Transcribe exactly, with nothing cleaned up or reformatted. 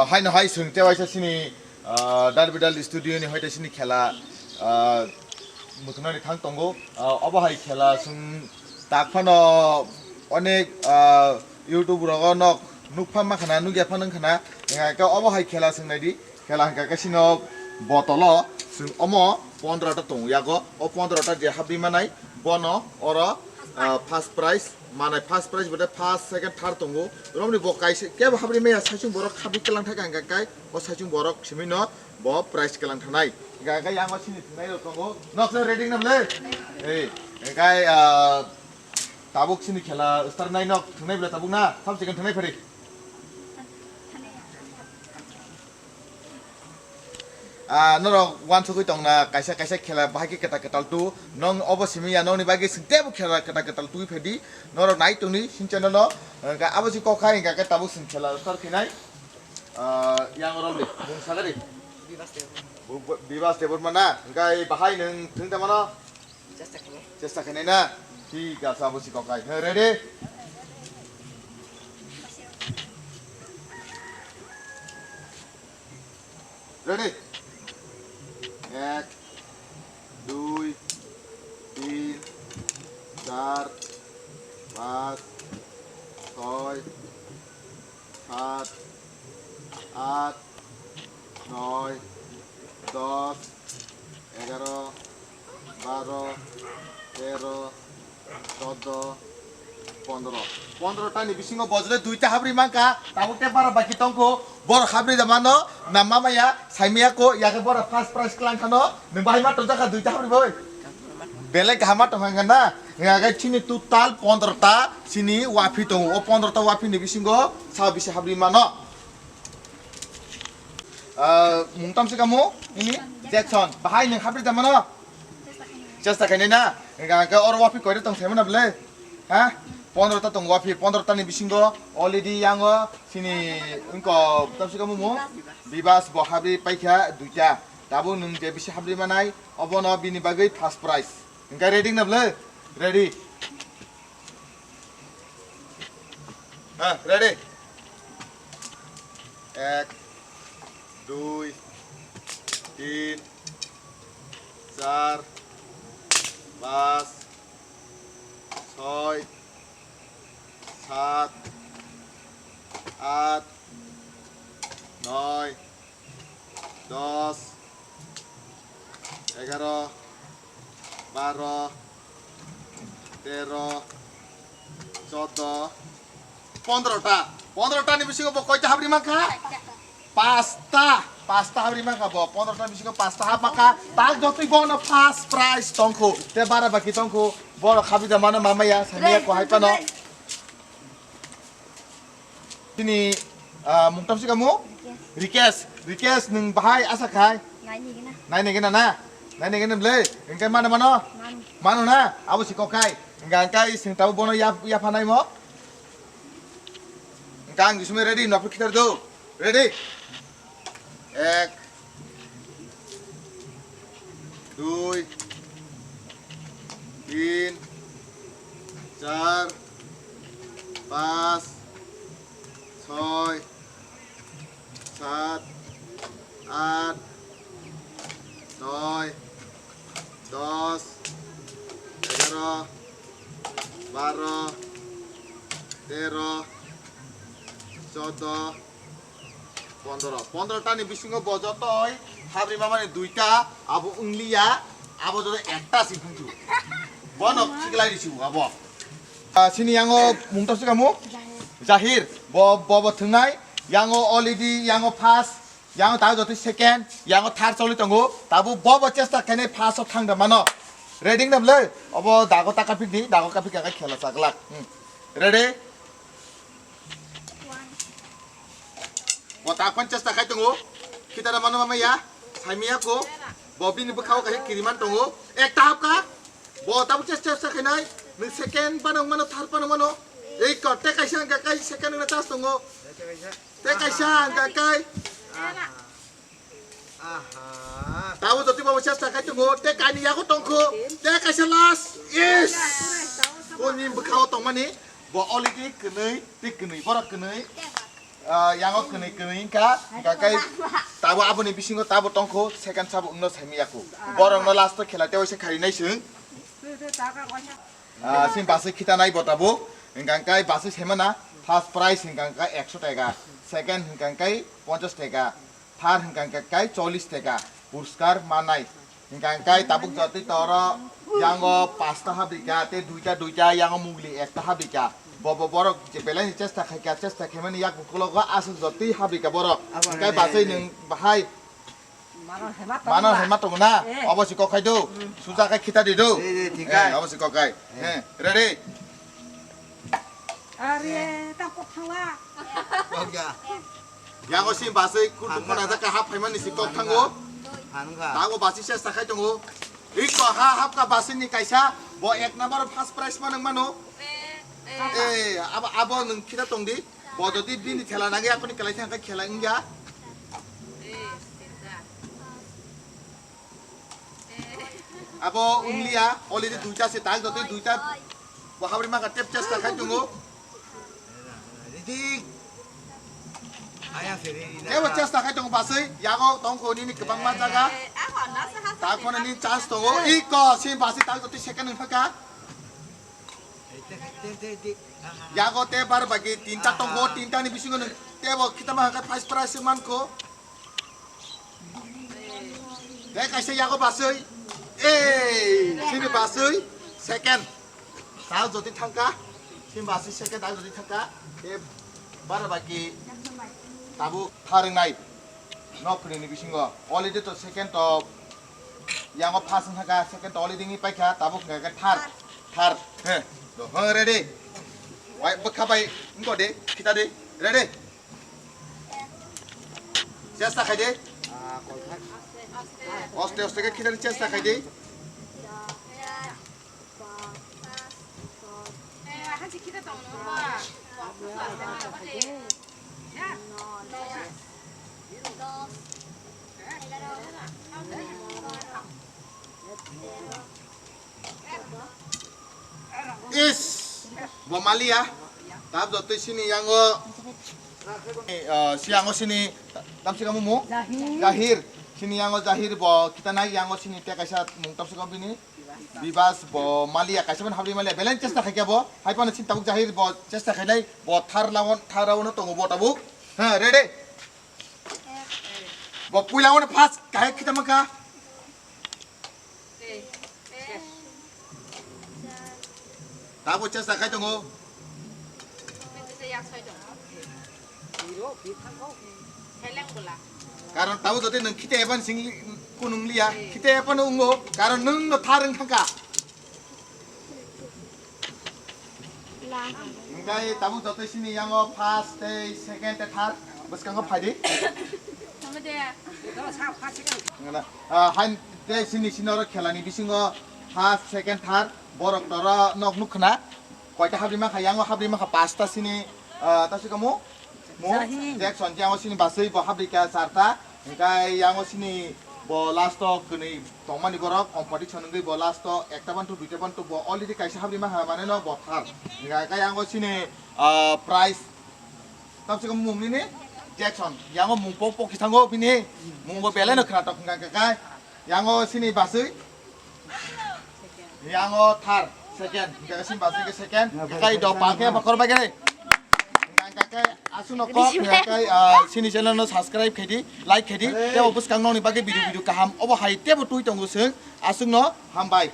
Haino hai chwng tewaisa chini, ah, Darbidal studio ni hoite chini khela, ah, mwthungnani thang tongo. Ah, obo hai khela chwng tak phano onek, ah, YouTube rogo nok nukpha makhana, nukya phano wngkhana. Hingkha khe obo hai khela chwng naidi. Khela hingkha khe chino botolo chwng omo pondro ta tongo yago. O pondro ta je habwi manai bono oro, ah, first prize. Manai first prize bode first, second, third tongo. Romni bo kaisa kebo habri maya saichung borok habri kelang thaka hingka kai o saichung borok simi no bo prize kelang thanai. Hingka kai yango sini thwnai rok tongo. Nok se ready na ble? Ei, hingkai, ah, tabuk sini khela start nai nok thwnai ble tabuk na. Sam second thwnai phari. Ah, norok uansugwi tongna kaisa kaisa khela bahai khe kwtal kwtal tu. Nong obo simi ya nongni bagwi chwng teibo khela kwtal kwtal twi phaidi. Norok nai tongni sin channel no. Hwnkhe abo si kok hai hwnkha khe tabuk chwng khela start khainai. Ah, yang oro di, mung sagari. Bibas Debbarma. Bu-, bu-, Bibas Debbarma na. Hwnkhe bahai nwng thwng tongmano. Chesta khainai. Chesta khainai na? Thik ase, abo si kok hai. He, ready? Ready? Ek, dui, tin, char, pas, soi, sat, at, noi, dos, egaro, baro, tero, choddo, pondro. Pondro tani bisingo bojre duita habri mankha, tabuk te bara baki tongkho, borok habri da mano, na mamaya, saimaya ko, yake borok first prize klang khano, nwng bahai ma tongjakha duita habri boi. Belai kaham ma tongkha na, hingkha khe chini total pondro ta chini waphi tongo, o pondro ta waphi ni bisingo sa bisi habri mano. Ah, mung tam se kamo, ini? Jackson. Bahai nwng habri da mano? Chesta khainai na? Hingkha khe oro waphi koire tong saimano bele? Ha? Pondro ta tong waphi, pondro ta ni bisingo already yango chini wngko tam se kamo mung? Bibas bo habri paikha duita. Tabuk nwng je bisi habri manai, obono bini bagwi first prize. Hingkha ready na bele? Ready. Ha, ready? Ek, dui, tin, char, pas, soi, sat, at, noi, dos, egaro, baro, tero, choddo, pondro ta. Pondro ta ni bisingo bo koita habri mankha? Pasta. Pasta habri mankha bo. Pondro ta ni bisingo pasta hab mankha. Tak jotoi bono first prize tongkho. Te bara baki tongkho. Borok habri da mano mamaya, samiya ko hai pano. Chini, ah, mung tam se kamo? Rikesh. Rikesh. Rikesh, nwng bahai asa khai? Naini gina. Naini gina na? Naini gina bele? Hingkhe mano mano? Mano. Mano na? Abo si kok khai. Hingkha hingkha i sing tabo bono yap, yapha naimo? Hingkha ang gisumai ready, nophi khitar do. Ready? Ek, dui, tin, char, pas, soi, sat, at, noi, dos, egaro, baro, tero, choddo, pondro. Pondro ta ni bisingo bo jotoi habri mamani duita, abo wngliya, abo joto ekta si phungchu. Bono khiklai risi abo. Ah, sini yango mung tang se kamo? Jahir. Jahir. Bo, bo, bo thwngnai. Yango already, yango first, yango ta jotoi second, yango third choli tongo. Tabuk bo, bo chesta khainai first o thangda mano. Ready na bele? Obo dago ta kapik di, dago kapik ka khela chaglak. Hmm. Ready? Bo ta phone chesta khai tongo. Khitara mano mama ya. Saimiya ko. Bo bini bwkhao kaisa kiriman tongo. Ekta hapka. Bo tabuk chesta, chesta khainai. Nwng second pano mano, third pano mano. Ei ko, te kaisa hwnkha kai second wngna chance tongo. Te kaisa hwnkha kai. Aha. Tabuk jotoi bo chesta khai tongo. Te kaini yago tongkho. Te kaisa last. Yes. Bo ni bwkhao tongmani. Bo already kwnwi, te kwnwi, borok kwnwi. Ah, yango kwnwi kwnwi wngkha, hwnkha khe tabo aboni bisingo tabo tongkho, second sabo wngno saimaya kho. Borokno last o khela tei waisa kharinai chwng. Ah, sini baswi khitanai bo tabuk. Hwnkha khe baswi saimana, first prize hwnkha khe ekso taka, second hwnkha khe ponchash taka, third hwnkha khe chollish taka puraskar manai. Hwnkha khe tabuk jotoi toro yango pasta habika tei duita duita yango mugli ekta habika. Bo bo borok je belai ni chesta khaika, chesta khaimani yak bukulogo aswk jotoi habika borok. Hwnkha khe baswi nwng bahai Mano hema tongo na? Eh. Obo si kokhai do. Suja khai khita di do. Eh, eh, thik hai. Obo si kokhai. Eh, ready? Are, ta kok thangla. Kok ya. Yago si basai kutu khona jaka hap phaimani si kok thango. Hanungkha. Tago basi ses takhai tongo. Iko ha hap ka basi ni kaisa. Bo ek number first prize manung mano. Eh, abo, abo nung khita tong di. Bo jodi bini thela nangi akoni kelai thangkha khela wngya. Abo wngliya, already duita se tak jotoi duita. Bo habri maka tep chesta khai tongo. Ebo chesta khai tongo basui, yago tongkho nini kwbangma jaga. Tak phone ni chance tongo, iko si basi tak jotoi second wngkha. Yago te bar bagi tinta tongo, tinta ni bisingo nwng tebo khitama hangkhe first prize se mankho. Te kaisa yago basui. Ei, sini basui second. Tao jodi thangka. Sini basui second tao jodi thangka. Te bar bagi tabu tharwngnai. Nok ni bisingo. Already to second to Yango first wngkha kha, second toli dingni paikha, tabuk wngkha kha third, third. He, do, he, ready. Wai, bwkha bai, wngko de, khita de, ready. Chesta khai de. Oste, oste khe khita de chesta khai de. Is, bo maliya. Tab jotoi sini yango. Eh, siyango sini, tam sika mumu? Zahir. Zahir. Sini yango Zahir bo kita nai yango sini te kaisa mung tam sika bini. Bibas bo maliya kaisa ban habri maliya. Belen chesta khai kya bo. Hai pano sini tabuk Zahir bo chesta khai nai. Bo thar lawon, thar lawon tongo bo tabuk. Ha, ready? Bo puila wano first kahai khita maka. Tabo chesta khai tongo. Karon tabo jote nung khita eban sing kunung liya. Khita eban ungo. Karon nung no thareng thangka. Hingkai tabuk jotoi sini yango first tei second tei third bwskango phaidi. Tamo de. Ngana, ah, hain tei sini sini oro khelani bisingo first, second, third borok toro nok nukkhna. Koita habri makha yango habri makha pasta sini, ah, tasi kamu? Mo? Jackson, yango sini basui bo habri kha charta. Hingkai yango sini bo last o kwnwi tongmani borok competition wngwi bo last o ekta bantu duita bantu bo already kaisa habri ma ha mane no bo thar. Hingkai yango sini, ah, prize tamsiko mung nini Jackson. Yango mung pok pok kisango bini mung bo belai no khna tok hingkai kai. Yango sini basui. Yango third, second, hingke sim basui ke second, kai do pangke bakor bagere. Hingke kai asuk no kok, hingke kai, ah, sini channel no subscribe khaidi, like khaidi, tebo bwskang noni bagwi video video kaham, obo hai tebo twi tongo sung, asuk no hambai.